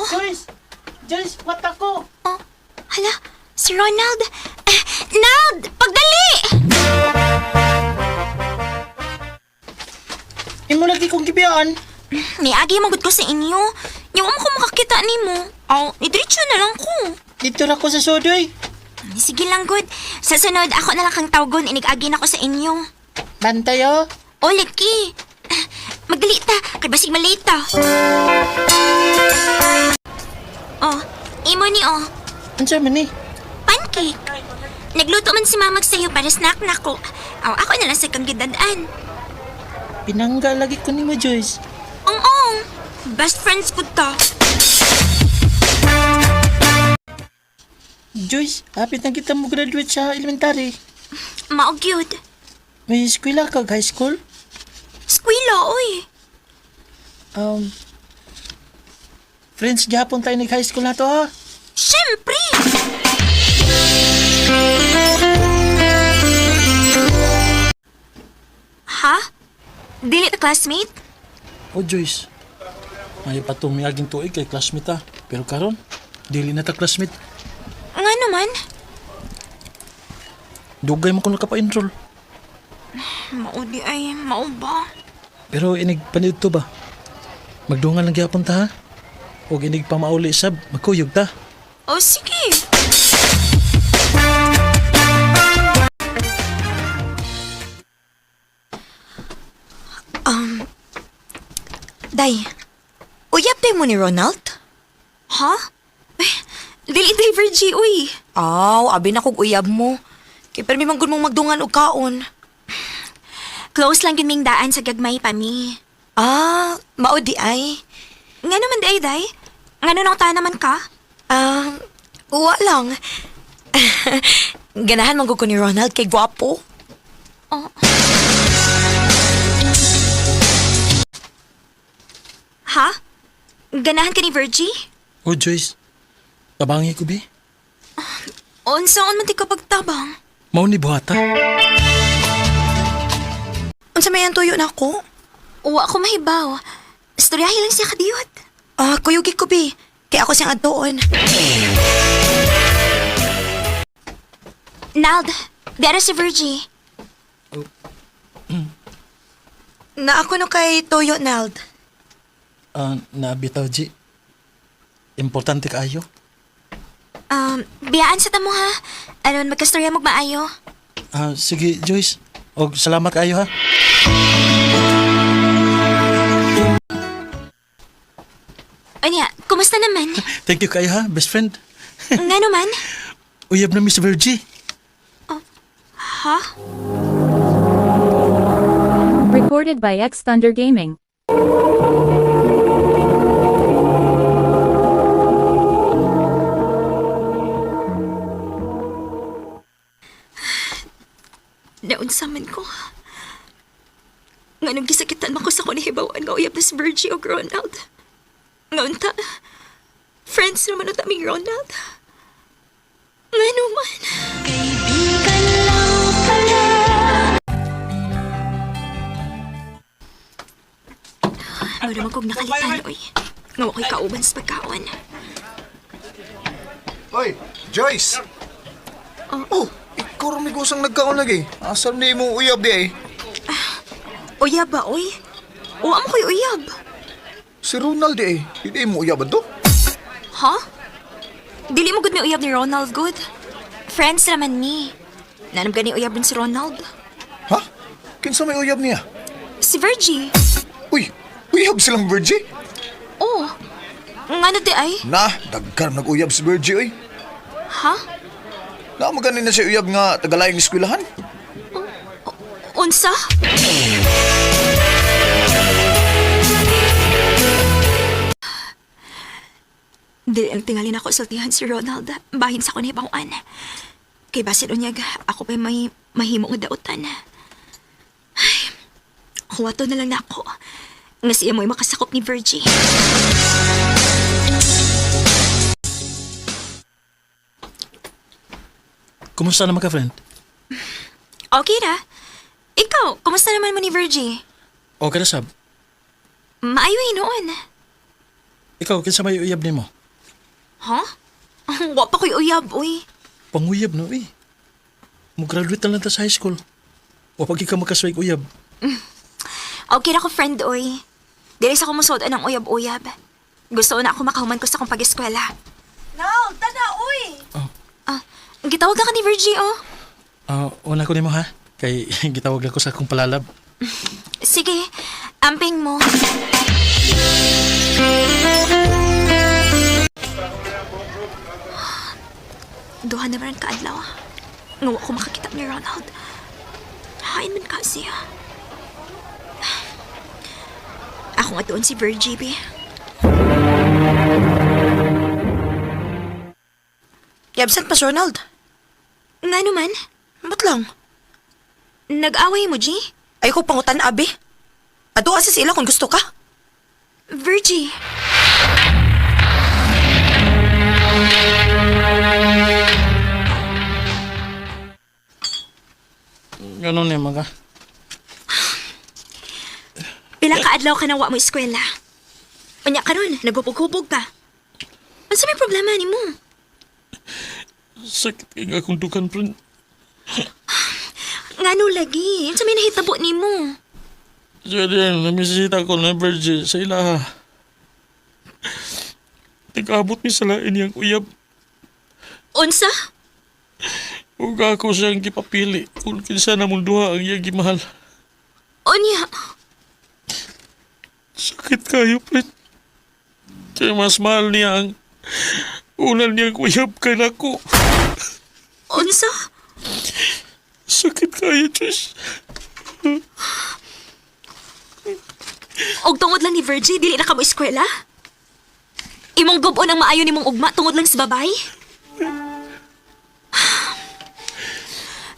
Oh, Joyce! Joyce, what ako? oh, hala, si Ronald. Eh, Nald, pagdali! Imo lagi kong gibiyaan. Niagi magud ko sa inyo. Yung mo ko makakita nimo. Aw, idiretso na lang ko. Dito ra ko sa sudoy. Sige lang, good. Sa sunod, ako na lang kang tawgon. Inig-agi na ko sa inyo. Bantay oh. O, laki. Magdali ta. Kay basig malate ta. Oh, imo ni oh. Unsa man ni? Pancake. Nagluto man si mamag sa'yo para snack na ko. Aw, ako na lang sa kang gidadaan. Pinangga lagi ko nimo, Joyce. Ong ong. Best friends ko ta. Joyce, hapit na kita mo graduate sa elementary. Mao gyud. May eskwela ka high school? Skwila, oy. Um, friends, gihapon tayo nag high school na to ha. Siyempre! Ha? Dili ta classmate? Oh, Joyce. May patong miaging tuig kay classmate ha. Pero karon, dili na ta classmate. Nga naman. Dugay mo ko nakapa-enroll. Maudi ay, mao ba? Pero inig panid to ba? Magdungan lang gihapon ta ha. Og inig pamauli sab, magkuyog ta. O sige. Day, uyab day mo ni Ronald? Ha? Ay, dili day Virgie, uy. Aw, abi na kog uyab mo. Kay permi man gud mong magdungan og kaon. Close lang yun ming daan sa gagmay pa mi. Ah, mao di ay. Nga naman day, day. Nga nung ta naman ka? Ah, uwa lang. Ganahan man gud ko ni Ronald kay gwapo. Oh. Ha? Ganahan ka ni Virgie? Oh, Joyce. Tabangi ko bi. Unsaon man ti ka pagtabang? Mao ni buhata. Unsa may ang tuyo nako? Uwa ko mahibaw. Istoryahe lang siya kadiyot. Ah, kuyugi ko bi. Kay ako siyang adtoon. Nald, dera si Virgie. Na ako no kay Toyo Nald. Ah, nabitaw, G. Importante kaayo. Biyaan sa tamo ha. Aron magkastorya mo maayo. Ah, sige, Joyce. Og salamat kaayo ha. Anya, kumusta naman? Thank you kaayo ha, best friend. Nga naman? Uyab na Miss Virgie. Ha? Recorded by X Thunder Gaming. Naunsa man ko. Nga nung gisakitan man ko sa kunihibawan nga uyab na si Virgie o Ronald. Nga unta, friends naman unta mi Ronald. Nga naman. Ano naman kong nakalitan, oy. Nga ako'y kauban sa pagkaon. Oy, Joyce! Oh, ikaw rin may gusang nagkaon lagi. Asam ni mo uyab di ay. Uyab ba, oy? Uwa mo ko'y uyab. Si Ronald di ay. Hindi mo uyab to? Ha? Dili mo gud may uyab ni Ronald good. Friends raman ni. Nanam gani uyab din si Ronald. Ha? Kinsa may uyab niya? Si Virgie. Uy, uyab silang Virgie? Oh. Ngano di ay? Na, dagkan nag-uyab si Virgie oy. Ha? Na magani na siya uyab nga tagalayang eskwelahan. Unsa? Dili ang tingalin ako sultihan si Ronald. Bahin sa kunibawan. Kay basin unyag, ako pa'y may mahimo nga dautan. Ay, huwato na lang na ako. Nga siya mo'y makasakop ni Virgie. Kumusta naman ka, friend? Okay ra. Ikaw, kumusta naman mo ni Virgie? Okay na, sab. Maayo noon. Ikaw, kinsa may uyab nimo? Ha? Wa pa ko'y uyab, uy. Panguyab no eh. Mo-graduate na lang ta sa high school. Wa pa gyud ka makasway uyab. Okay ra ko, friend, uy. Dili sa kumusod ang uyab-uyab. Gusto na ako makahuman ko sa akong pag-eskwela. Nal, tana, uy! Ah, gitawag ka ni Virgie, oh. Ah, una ko nimo ha. Kay gitawag lang ko sa akong palalab. Sige, amping mo. Duha na rin kaadlaw. Nga wa ko makakita ni Ronald. Hain man ka siya. Ako nga doon si Virgie, be. Yabsent pa si Ronald. Nga naman, Ba't lang? nag-away mo, G? Ay ko pangutan, abi. Ato asa sila kung gusto ka. Virgie. Ganun ni mga. Pila ka adlaw ka na wa mo eskwela. Unya karon, naghubog-hubog ka. Unsa may problema nimo? Sakit kay nga akong dukan, friend. Ngano lagi? Unsa may nahitabo nimo? Siya din, namisita ko na Virgie sa ilaha. Nag-abot mi sa lain niyang uyab. Unsa? Ug ako siyang gipapili kung kinsa na mong duha ang iyang gimahal. Unya. Sakit kayo, friend. Kaya mas mahal niya ang unan niyang uyab kay nako. Unsa? Sakit kayo, Joyce. Og tungod lang ni Virgie, dili na ka mo eskwela? Imong gubon ang maayo nimong ugma tungod lang sa babay?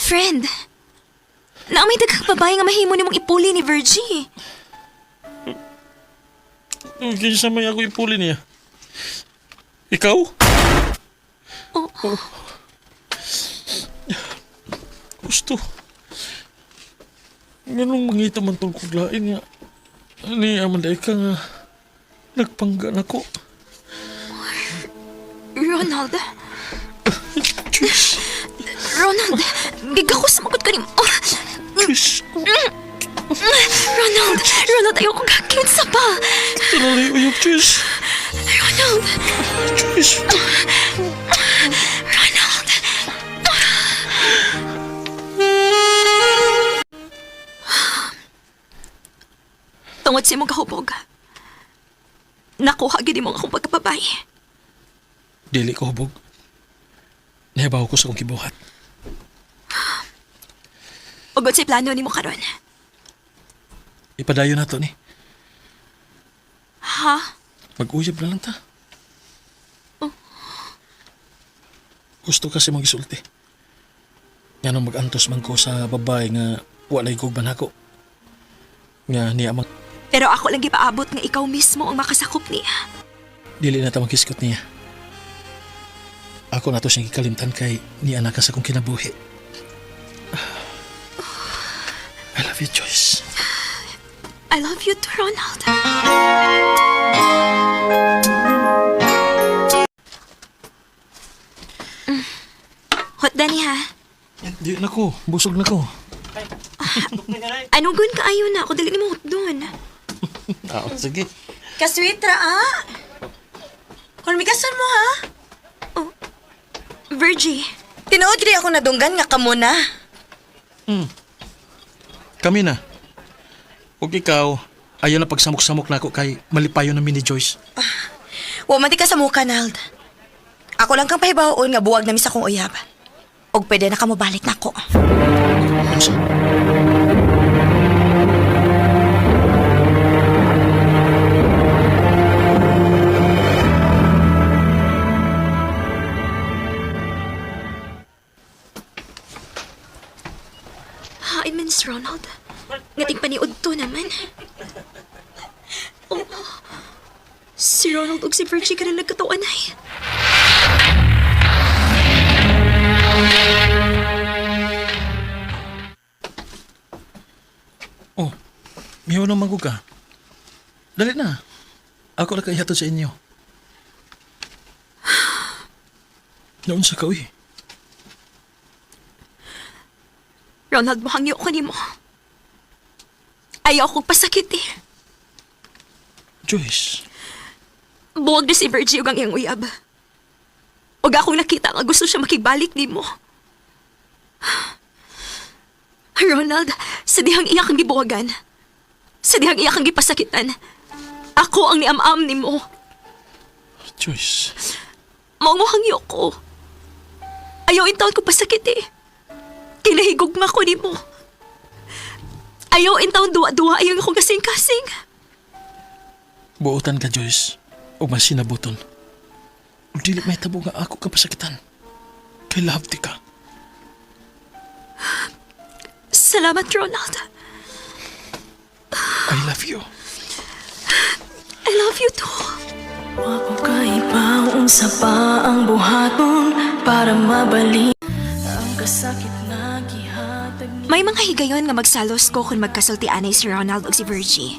Friend, naamay daghang babae nga mahimo nimong ipuli ni Virgie. Kung kinsa may ako ipuli niya. Ikaw? Oh. Oh. Gusto. Ganong mangita man tong kuglain nga. Ani aman ka nga. Nagpangga na ko. Ronald. Diyos. Ronald, giga ko sumagot ka ni... Oh. Diyos. Ronald, Ronald, ayoko gagawin sa pa. Tuloy uyok, Diyos. Ronald, Diyos. Ronald. Tungod sa imong kahubog, nakuha gid mo ang akong pagkababay. Dili ko hubog. Nahibaw ko sa akong gibuhat. Ugod sa plano nimo karon. Ipadayon na to ni. Ha? Mag-uyab na lang ta. Gusto kasi magisulti. Nga nung mag-antos man ko sa babae nga walay gugman ako. Nga niya mang Pero ako lang gipaabot nga ikaw mismo ang makasakop niya. dili na ta maghiskot niya. Ako na to siyang gikalimtan kay niya na ka sa akong kinabuhi. I love you, Joyce. I love you too, Ronald. Mm. Hot Dani ha. Di na ko. Busog na ko. Anong gun kaayo na ako dili nimo hot doon. Ah, sige. Kasweet ra, ah. Kung migasan mo, ha? Virgie, Tinuod gid ako nadunggan nga kamo na. Kami na. Ug ikaw, ayaw na pagsamok-samok na ako kay malipayo na mini Joyce. Wa man di ka sa muka, Nald. Ako lang kang pahibaon nga buwag na mi sa akong uyab. Og pwede na ka mobalik nako. Unsa? Hain man si Ronald. Ngating paniud to naman. Oh, si Ronald ug si Virgie ka na nagkatawan ay. Oh, miyaw na mago ka. Dali na. Ako na kay hatod sa inyo. Naunsa ka, uy. Ronald, muhangyo ko nimo. Ayaw kong pasakit eh. Joyce, Buwag na si Virgie ug ang iyang uyab. Ug akong nakita nga gusto siya makigbalik nimo. Ronald, sa dihang iya kang gibuwagan. Sa dihang iya kang gipasakitan. Ako ang niam-am nimo. Joyce. Mao mo hangyo ko. Ayaw intawon ko pasakit eh. Kinahigog nga ko nimo. Ayaw intawon duwa-duwa ayaw akong kasing-kasing. Buotan ka, Joyce. O masinabuton. O dili may tabo nga ako ka pasakitan. Kay love ti ka. Salamat, Ronald. I love you. I love you too. Wa ko kaibaw unsa pa ang buhaton para mabalik ang kasakit na gihatag ni May mga higayon nga magsalos ko kung magkasultianay si Ronald o si Virgie.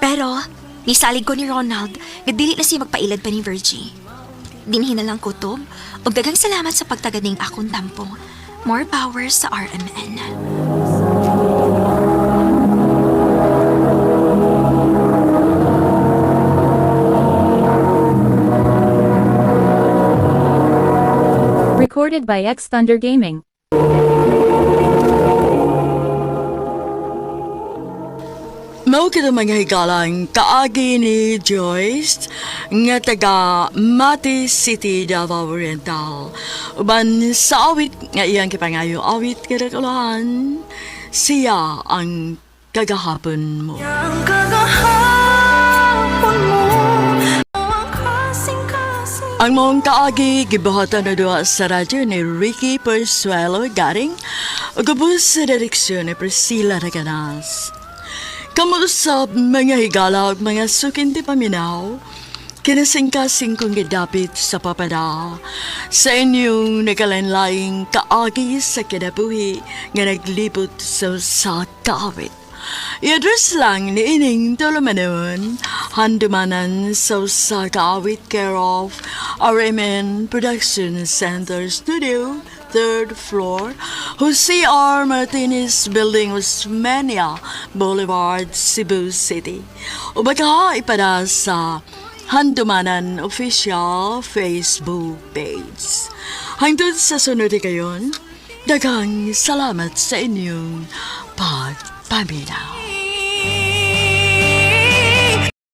Pero, nisalig ko ni Ronald nga dili na siya magpailad pa ni Virgie. Dinhi na lang kutob ug daghang salamat sa pagtaganing akong tampo. More power sa RMN. Recorded by X Thunder Gaming. Mao kita mga higalang kaagi ni Joyce nga taga Mati City, Davao Oriental. Uban sa awit nga iyang kipangayo awit kinakuluhan, siya ang kagahapon mo. ang kagahapon mo, ang kasing-kasing. Ang mong kaagi gibuhatan na duha sa radyo ni Ricky Persuelo Garing ug ubos sa direksyon ni Priscilla Reganas. Kamuusap mga higala ug mga sukinti paminaw, kinasingkasing kong gidapit sa papada sa inyong nagalain-laing kaagi sa kinabuhi nga naglibot sa kawit. I-address lang ni Ining Tolomanon, Handumanan sa Kaawit care of RMN Production Center Studio, third floor, Jose R. Martinez Building, Osmeña Boulevard, Cebu City. O baka ipada sa Handumanan Official Facebook page. Hangtod sa sunod kayon, daghang salamat sa inyong pagpaminaw.